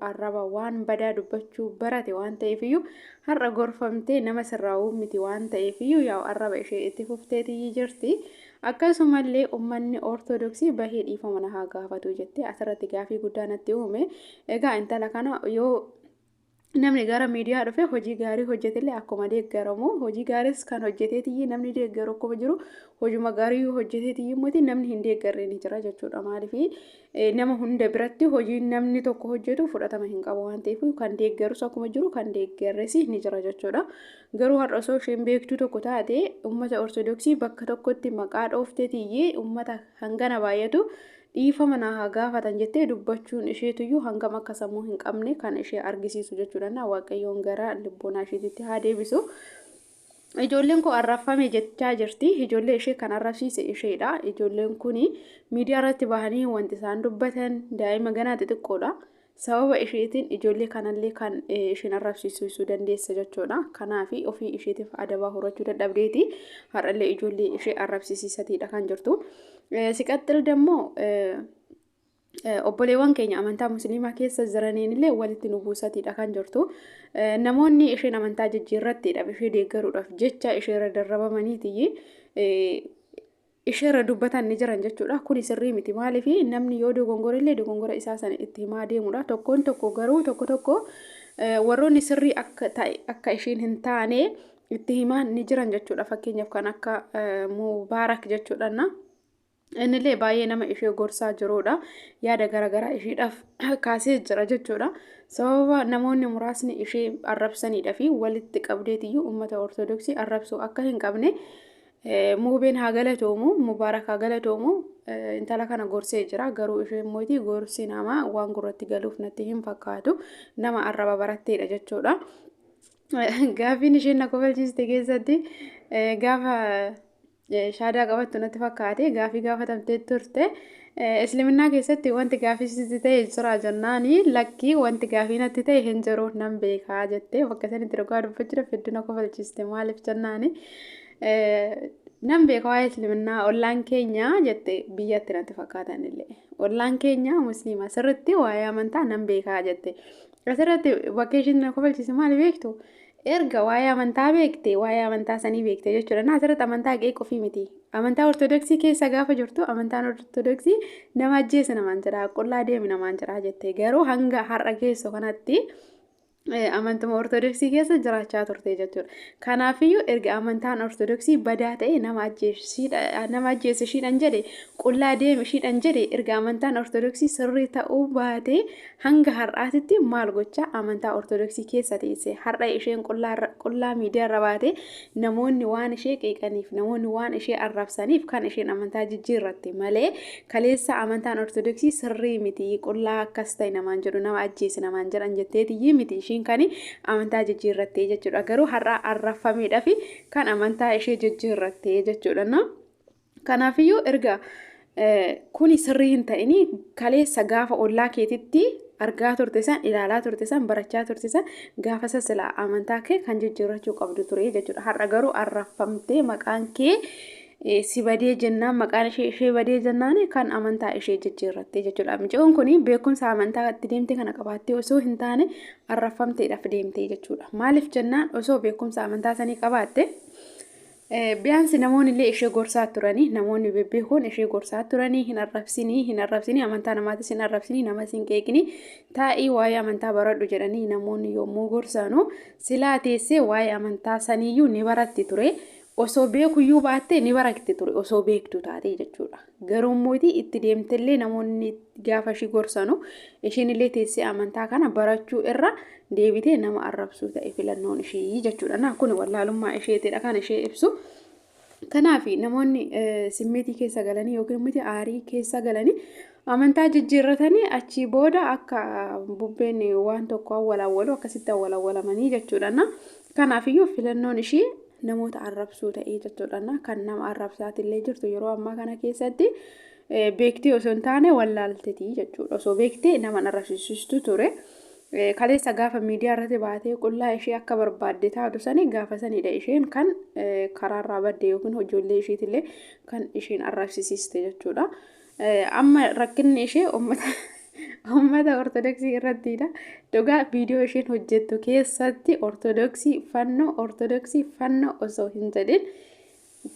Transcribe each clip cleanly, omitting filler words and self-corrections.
Arraba waan badaa dubbachuu barate waan ta'eefiyyuu har'a gorfamtee nama sirraa'uu miti waan ta'eefiyyuu yaa'u arraba ishee itti fufteetii jirti. Akkasumallee uummanni Ortodoksii bahee dhiifama na haa gaafatu jettee asirratti gaafii guddaa natti uume. Egaa intala kana yoo namni gara miidiyaa dhufe hojii gaarii hojjetellee akkuma deeggaramu, hojii gaariis kan hojjeteetiyyi namni deeggaru akkuma jiru, hojuma gaarii hojjeteetiyyi immoo namni hin deeggarre ni jira jechuudha. Maaliif nama hunda biratti hojiin namni tokko hojjetu fudhatama hin qabu waan ta'eef, kan deeggarus akkuma jiru kan deeggarres ni jira jechuudha. Garuu har'a osoo isheen beektuu tokko taate, uummata Ortodoksii bakka tokkotti maqaa dhoofteetiyyi uummata hangana baay'atu dhiifama na haa gaafatan jettee dubbachuun isheetuyyuu hangam akka sammuu hin qabne kan ishee argisiisu jechuudha. Waaqayyoon gara lubboonaa isheetitti haa deebisu. Ijoolleen koo arrabfame jechaa jirti. Ijoollee ishee kan arrabsiise isheedha. Ijoolleen kuni miidiyaa irratti bahanii wanti isaan dubbatan daa'ima ganaa xixiqqoodha. Sababa isheetiin ijoollee kanallee kan isheen arrabsiisuu dandeessa jechuudha. Kanaaf ofii isheetiif adabaa horachuu dadhabdeeti. Har'allee ijoollee ishee arrabsiisatiidha kan jirtu. Siqaxxil dammoo obboleewwan keenya amantaa Musliimaa keessa jiraniin illee walitti nu buusatiidha kan jirtu. Namoonni isheen amantaa jijjiirratteedhaaf ishee deeggaruudhaaf jecha isheerra darrabamaniitiyyi isheerra dubbatan ni jiran jechuudha. Kuni sirrii miti. Maaliif namni yoo dogongora illee dogongora isaa sana itti himaa deemudha. Tokkoon tokko garuu tokko tokko warroonni sirrii akka ta'e akka isheen hin taane itti himaan ni jiran jechuudha. Fakkeenyaaf kan akka Mubaarak jechuudha. Innillee baay'ee nama ishee gorsaa jirudha. Yaada garaagaraa isheedhaaf kaasee jira jechuudha. Sababa namoonni muraasni ishee arrabsaniidha fi walitti qabdeetiyyuu uummata Ortodoksii arrabsuu akka hin qabne Muubeen haa galatoomu, Mubaarak haa galatoomu, intala kana gorsee jira. Garuu isheen mootii gorsi namaa waan gurratti galuuf natti hin fakkaatu. Nama arraba baratteedha jechuudha. Gaaffiin isheen na kofalchiiste keessatti gaafa shaadaa qabattu natti fakkaate gaafii gaafatamtee turte. Isliminnaa keessatti wanti gaafii sitti ta'e jira jennaani, lakkii, wanti gaafii natti ta'e hin jiru, nan beekaa jettee. Bakka sanitti dhugaa dubbachuudhaaf hedduu na kofalchiiste. Maaliif jennaani, nan beeka waa'ee Isliminnaa, ollaan keenya jette, biyyatti natti fakkaatan illee. Ollaan keenya Musliima, sirritti waa'ee amantaa nan beekaa jette. Asirratti bakka isheen na kofalchiise maali beektu? Erga waa'ee amantaa beekte, waa'ee amantaa sanii beekte jechuudha. Na asirratti amantaa qeequu miti. Amantaa Ortodoksii keessa gaafa jirtu, amantaan Ortodoksii nama ajjeese namaan jedha, qullaa deemi namaan jedha jette. Garuu hanga har'a geessu kanatti amantuma Ortodoksii keessa jiraachaa turte jechuudha. Kanaafiyyuu erga amantaan Ortodoksii badaa ta'e, nama ajjeese ishiidhaan jedhe, qullaa deemi ishiidhaan jedhe, erga amantaan Ortodoksii sirrii ta'uu baate hanga har'aatitti maal gochaa amantaa Ortodoksii keessa teesse? Har'a isheen qullaa miidiyaarra baate namoonni waan ishee qeeqaniif, namoonni waan ishee arrabsaniif kan isheen amantaa jijjiirratte malee, kaleessa amantaan Ortodoksii sirrii miti, qullaa akkas ta'e namaan jedhu, nama ajjeese namaan jedhan jetteetiyyii miti ishiin kan amantaa jijjiirratte jechuudha. Garuu har'a arrabfameedhaa fi kan amantaa ishee jijjiirratte jechuudha. Kanaafiyyuu erga kuni sirrii hin ta'ini, kaleessa gaafa ollaa keetitti argaa turte san, ilaalaa turte san, barachaa turte san, gaafa silaa amantaa kee kan jijjiirrachuu qabdu ture jechuudha. Har'a garuu arrabfamtee maqaan kee si badee jennaan, maqaan ishee badee jennaan kan amantaa ishee jijjiirratte jechuudha. Mucayyoon kun beekumsa amantaa itti deemte kana qabaattee osoo hin taane arrabfamteedhaaf deemte jechuudha. Maaliif jennaan, osoo beekumsa amantaa sanii qabaatte biyaansi namoonni illee ishee gorsaa turanii, namoonni bebbeekoon ishee gorsaa turanii, hin arrabsinii, hin arrabsinii, amantaa namaatis hin arrabsinii, namas hin qeeqinii, taa'ii waa'ee amantaa baradhu jedhanii namoonni yommuu gorsanu silaa teessee waa'ee amantaa saniiyyuu ni baratti ture. Osoo beekuyyuu baattee ni baratti ture osoo beektu taate jechuudha. Garuu immoo itti deemtellee namoonni gaafa ishii gorsanu isheen illee teessee amantaa kana barachuu irra deebitee nama arrabsuu ta'e filannoon ishii jechuudha. Kun wallaalummaa isheetidha kan ishee ibsu. Kanaaf namoonni simmeetii keessa galanii yookiin immoo aarii keessa galanii amantaa jijjiirratanii achii booda akka bubbeen waan tokko awwalaawwalu akkasitti awwalaawwalamanii jechuudha. Kanaafiyyuu filannoon ishii namoota arrabsuu ta'ee jechuudha. Kan nama arrabsaatillee jirtu yeroo ammaa kana keessatti beektii osoo hin taane wallaaltetii jechuudha. Osoo beektee nama arrabsiistu ture. Kaleessa gaafa miidiyaa irratti baatee qullaa ishee akka barbaadde taatu sani, gaafa sanidha isheen kan karaarraa badde yookiin ijoollee isheetillee kan isheen arrabsiisiste jechuudha. Amma rakkinni ishee uummata Uummata Ortodoksii irrattiidha. Dhugaa viidiyoo isheen hojjettu keessatti Ortodoksii fannoo, Ortodoksii fannoo osoo hin jedhin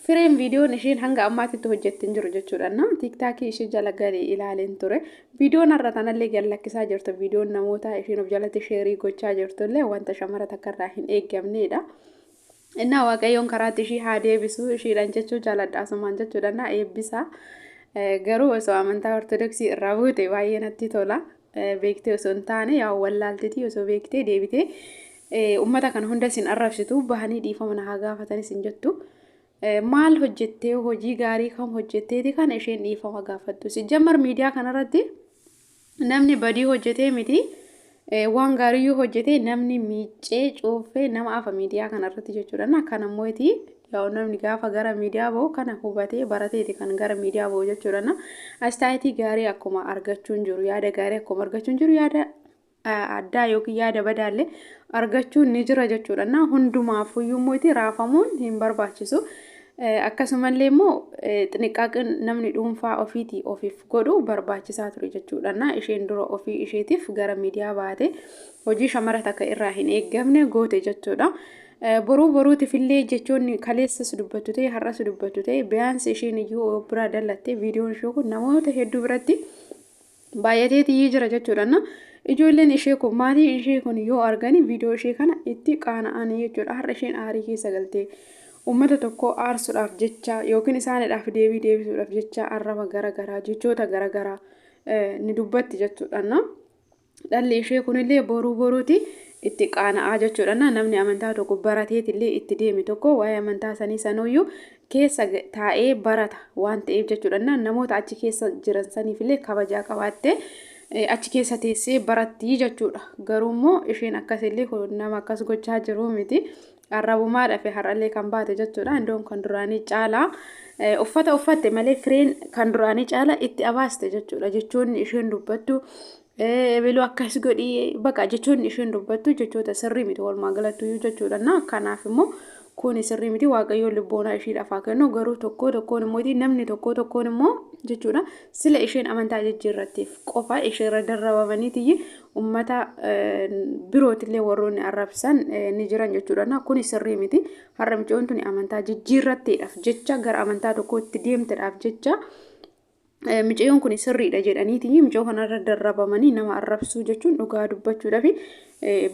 fireen viidiyoon isheen hanga ammaatitti hojjette hin jiru jechuudha. TikTokii ishee jala galee ilaaleen ture. Viidiyoon har'a tanallee gad lakkisaa jirtu, viidiyoon namoota isheen of jalatti share gochaa jirtullee wanta shamara takka irraa hin eeggamnedha. Innaa Waaqayyoon karaatti ishii haa deebisu ishiidhaan jechuu jaaladha asumaan jechuudha. Na eebbisa. Garuu osoo amantaa Ortodoksii irraa buute baay'ee natti tola. Beektee osoo hin taane, yaa wallaaltetii, osoo beektee deebitee uummata kana hunda isin arrabsitu, bahanii dhiifama na haa gaafatanis hin jettu. Maal hojjettee, hojii gaarii kam hojjetteeti kan isheen dhiifama gaafattu? Si jammar miidiyaa kanarratti namni badii hojjetee miti, waan gaariyyuu hojjetee namni miiccee cuuffee nama afa miidiyaa kanarratti jechuudha. Kan ammoo yaa namni gaafa gara miidiyaa bahu kana hubatee barateeti kan gara miidiyaa bahu jechuudha. Astaayitii gaarii akkuma argachuun jiru, yaada gaarii akkuma argachuun jiru, yaada addaa yookiin yaada badaallee argachuun ni jira jechuudha. Hundumaafuyyuu immoo raafamuun hin barbaachisu. Akkasumallee immoo xiniqqaaqin namni dhuunfaa ofiitii ofiif godhu barbaachisaa ture jechuudha. Isheen dura ofii isheetiif gara miidiyaa baate hojii shamara takka irraa hin eeggamne goote jechuudha. Boruu boruutiif illee jechoonni kaleessas dubbattu ta'e, har'as dubbattu ta'e, biyaansi isheen iyyuu biraa dallattee viidiyoon ishee kun namoota hedduu biratti baay'ateetii jira jechuudha. Ijoolleen ishee kun, maatiin ishee kun yoo argani viidiyoo ishee kana itti qaana'anii jechuudha. Har'a isheen aarii keessa galtee uummata tokko aarsuudhaaf jecha yookiin isaaniidhaaf deebii deebisuudhaaf jecha arraba garaagaraa, jechoota garaagaraa ni dubbatti jechuudha. Dhalli ishee kunillee boruu boruuti itti qaana'aa jechuudha. Namni amantaa tokko barateetillee itti deeme tokko waa'ee amantaa sanii sanuyyuu keessa taa'ee barata waan ta'eef jechuudha. Namoota achi keessa jiran saniifillee kabajaa qabaattee achi keessa teessee baratti jechuudha. Garuu immoo isheen akkasillee nama akkas gochaa jiru miti. Arrabumaadhaa fi har'allee kan baate jechuudha. Indoon kan duraanii caalaa uffata uffatte malee fireen kan duraanii caalaa itti abaaste jechuudha. Jechoonni isheen dubbattu, eebeluu akkas godhii, baqa, jechoonni isheen dubbattu jechoota sirrii miti walumaa galattuyyuu jechuudha. Kanaaf immoo kun sirrii miti. Waaqayyoon lubboonaa ishiidhaaf haa kennu. Garuu tokko tokkoon immoo, namni tokko tokkoon immoo jechuudha, sila isheen amantaa jijjiirratteef qofa isheerra darrabamaniitiyyi uummata birootillee warroonni arrabsan ni jiran jechuudha. Kun sirrii miti. Har'a mucayyoon tuni amantaa jijjiirratteedhaaf jecha, gara amantaa tokkootti deemteedhaaf jecha, mucayyoon kun sirriidha jedhaniiti mucayyoo kanarra darrabamanii nama arrabsuu jechuun dhugaa dubbachuudhaaf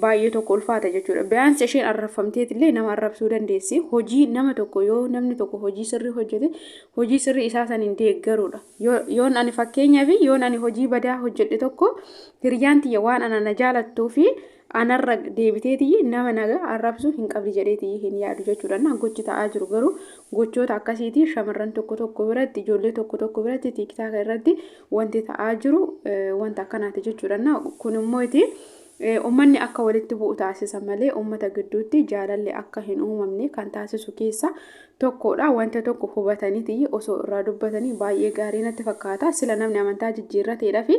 baay'ee tokko ulfaata jechuudha. Biyaansi isheen arrabfamteetillee nama arrabsuu dandeessi. Hojii nama tokko, yoo namni tokko hojii sirrii hojjete, hojii sirrii isaa saniin deeggaruudha. Yoon ani fakkeenyaaf, yoon ani hojii badaa hojjedhe tokko, hiriyyaan tiyya waan ana na jaalattuu fi anarra deebiteetii nama nagaa arrabsuu hin qabdi jedheetii hin yaadu jechuudha. Gochi ta'aa jiru garuu gochoota akkasiitii shamarran tokko tokko biratti, ijoollee tokko tokko biratti, TikTok irratti wanti ta'aa jiru wanta akkanaati jechuudha. Kun immoo uummanni akka walitti bu'u taasisa malee uummata gidduutti jaalalli akka hin uumamne kan taasisu keessa tokkodha. Wanta tokko hubataniiti osoo irraa dubbatanii baay'ee gaarii natti fakkaata. Sila namni amantaa jijjiirrateedhaa fi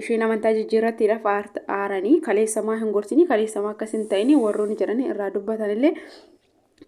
isheen amantaa jijjiirratteedhaaf aaranii kaleessamaa hin gorsinii, kaleessamaa akkas hin ta'inii warroonni jedhanii irraa dubbatanillee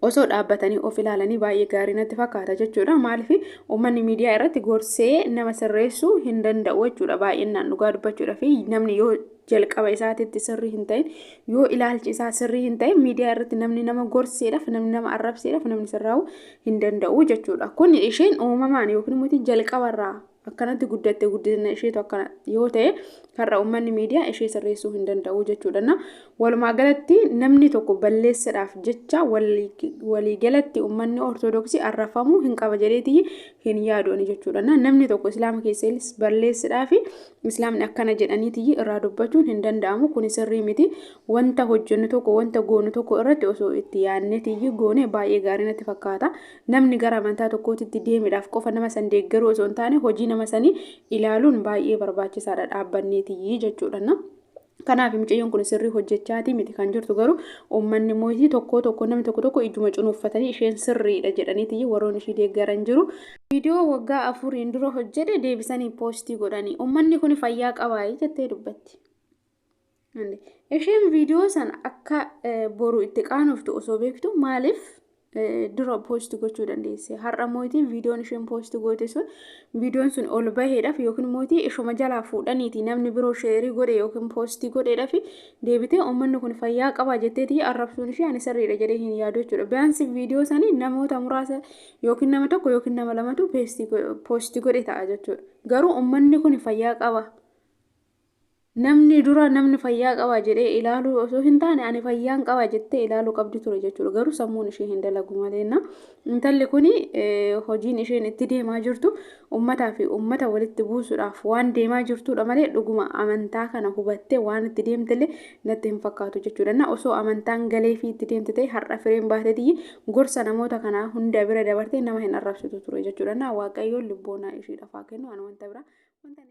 osoo dhaabbatanii of ilaalanii baay'ee gaarii natti fakkaata jechuudha. Maaliif, uummanni miidiyaa irratti gorsee nama sirreessuu hin danda'u jechuudha. Baay'inaan dhugaa dubbachuudha fi namni yoo jalqaba isaatitti sirrii hin ta'in, yoo ilaalchi isaa sirrii hin ta'in, miidiyaa irratti namni nama gorseedhaaf, namni nama arrabseedhaaf, namni sirraa'uu hin danda'u jechuudha. Kun isheen uumamaan yookiin immoo jalqabarraa akkanatti guddatte, guddina isheetu akkana yoo ta'e, har'a uummanni miidiyaa ishee sirreessuu hin danda'u jechuudha. Walumaa galatti namni tokko balleessadhaaf jecha waliigalatti uummanni Ortodoksii arrafamuu hin qaba jedheetii hin yaadu ani jechuudha. Namni tokko Islaama keessas balleessadhaaf Islaamni akkana jedhaniitii irraa dubbachuun hin danda'amu. Kun sirrii miti. Wanta hojjennu tokko, wanta goonu tokko irratti osoo itti yaadneetii goone baay'ee gaarii natti fakkaata. Namni gara amantaa tokkootitti deemedhaaf qofa nama san deeggaruu osoo hin taane, hojii nama sanii ilaaluun baay'ee barbaachisaadha dhaabbanneetii jechuudha. Kanaaf mucayyoon kun sirrii hojjechaatii miti kan jirtu, garuu uummanni mootii tokko tokko, namni tokko tokko ijuma cunuuffatanii isheen sirriidha jedhaniiti warroonni ishii deeggaran jiru. Viidiyoo waggaa 4n dura hojjedhe deebisanii post godhanii uummanni kun fayyaa qabaa jettee dubbatti. Isheen viidiyoo sana akka boru itti qaanoftu osoo beektu maaliif Dura poosti gochuu dandeesse. Har'a mootiin viidiyoon isheen poosti goote sun viidiyoon sun ol baheedhaaf yookiin mootii ishuma jalaa fuudhaniiti namni biroo sheerii godhe yookiin poostii godheedhaaf deebitee uummanni kun fayyaa qaba jetteetii arrabsuun ishee ani sirriidha jedhee hin yaadu jechuudha. Biyaansi viidiyoo sanii namoota muraasa yookiin nama tokko yookiin nama lamatu poostii godhe ta'a jechuudha. Garuu uummanni kun fayyaa qaba. Namni dura namni fayyaa qaba jedhee ilaaluu osoo hin taane ani fayyaan qaba jettee ilaaluu qabdi ture jechuudha. Garuu sammuun ishee hin dalagu maleenna. Intalli kuni hojiin isheen itti deemaa jirtu uummataa fi uummata walitti buusuudhaaf waan deemaa jirtudha malee dhuguma amantaa kana hubattee waan itti deemtellee natti hin fakkaatu jechuudha. Na osoo amantaan galee fi itti deemte ta'e har'a fireen baateetii gorsa namoota kanaa hunda bira dabartee nama hin arrabsitu ture jechuudha. Na Waaqayyoon lubboonaa isheedhaaf haa kennu, ani wanta biraa wanta